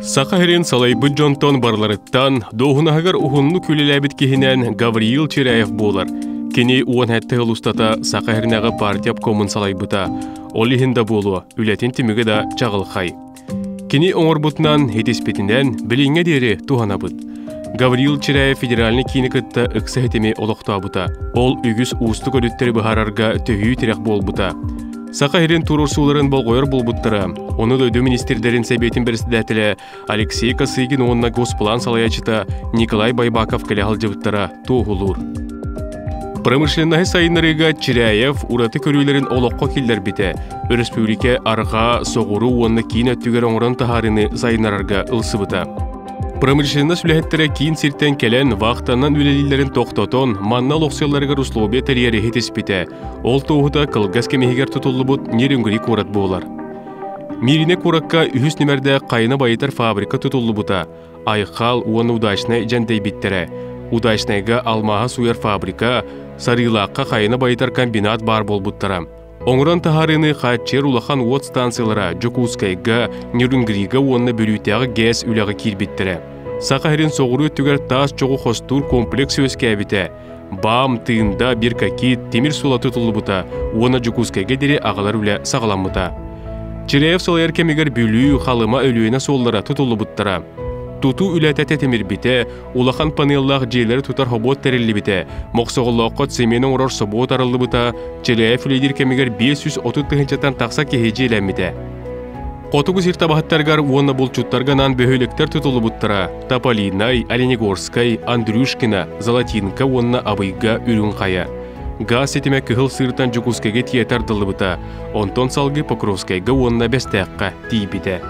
Саха сирин салайбыт дьонтон барыларыттан дуоһунаһыгар уһуннук үлэлээбит киһинэн Гавриил Чиряев буолар. Кини 17 сыл устата Саха сиринээҕи партия обкомун салайбыта. Ол иһин да буолуо, үлэтин түмүгэ да чаҕылхай. Кини оҥорбутунан, итиспитинэн билиҥҥэ диэри туһанабыт. Гавриил Чиряев федеральнай киини кытта ыкса ситими олохтообута. Ол үгүс уустук өрүттэри быһаарарга төһүү тирэх буолбута. Саха сирин туруорсууларын болҕойор буолбуттара. Ону дойду министрдэрин сэбиэтин председателэ Алексей Косыгин уонна Госплан салайааччыта Николай Байбаков кэлэ сылдьыбыттара туоһулуур. Промышленноһы сайыннарыыга Чиряев ураты көрүүлэрин олоххо киллэрбитэ, өрөспүүбүлүкэ арҕаа, соҕуруу уонна киин өттүгэр оҥорон таһаарыыны сайыннарарга ылсыбыта. Промышленность үлэһиттэрэ киин сиртэн кэлэн, вахтанан үлэлииллэрин тохтотон, манна олохсуйалларыгар условия тэрийэри ситиспитэ. Ол туоһута кылгас кэм иһигэр тутуллубут Нерюнгри куорат буолар. Мииринэ куоракка үһүс нүмэрдээх хайына байытар фабрика тутуллубута. Айхал уонна Удачнай дьэндэйбиттэрэ. Удачнайга алмааһы сууйар фабрика, Сарыылаахха хайына байытар комбинат баар буолбуттара. Оҥорон таһаарыыны хааччыйар улахан уот станциялара Дьокуускайга, Нерюнгрига уонна Бүлүүтээҕи ГЭС үлэҕэ киирбиттэрэ. Саха сирин соҕуруу өттүгэр таас чоҕу хостуур комплекс үөскээбитэ. БАМ, Тыында, Биркакит, тимир суола тутуллубута уонна Дьокуускайга диэри аҕалар үлэ саҕаламмыта. Чиряев салайар кэмигэр Бүлүү, Халыма, Өлүөнэ суоллара тутуллубуттара. Тутуу үлэтэ тэтимирбитэ, улахан панеллаах дьиэлэри тутар хобуот тэриллибитэ, Мохсоҕолооххо цемент оҥорор собуот арыллыбыта, Чиряев үлэлиир кэмигэр 530 тыһыынчаттан тахса киһи дьиэлэммитэ. Хотугу сир табаһыттарыгар уонна булчуттарга анаан бөһүөлэктэр тутуллубуттара Тополинай, Оленегорскай, Андрюшкино, Золотинка уонна Абыйга Үрүҥ Хайа. Гаас ситимэ Кыһыл Сыыртан Дьокуускайга тиийэ тардыллыбыта, онтон салгыы Покровскайга уонна Бэстээххэ тиийбитэ.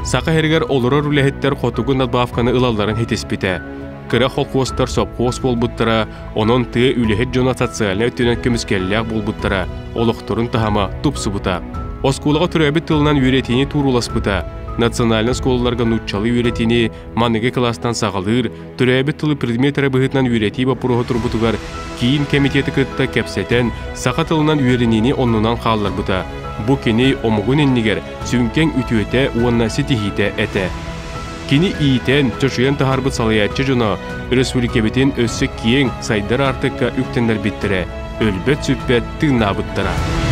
Саха сиригэр олорор үлэһиттэр хотугу надбавканы ылалларын ситиспитэ. Кыра холкуостар сопхуос буолбуттара, онон тыа үлэһит дьоно социальнай өттүнэн көмүскэллээх буолбуттара, олохторун таһыма тупсубута. Оскуолаҕа төрөөбүт тылынан үөрэтиини турууласпыта, национальнай оскуолаларга нууччалыы үөрэтиини маныгы кылаастан саҕалыыр, төрөөбүт тылы предмет эрэ быһыытынан үөрэтии боппуруоһа турбутугар киин кэмитиэти кытта кэпсэтэн, саха тылынан үөрэниини оннунан хаалларбыта. Бу кини омугун иннигэр сүҥкэҥ үтүөтэ уонна ситиһиитэ этэ. Кини иитэн, чочуйан таһаарбыт салайааччы дьоно өрөспүүбүлүкэбитин өссө киэҥ, сайдар аартыкка үктэннэрбиттэрэ, өлбөт-сүппэт тыыннаабыттара.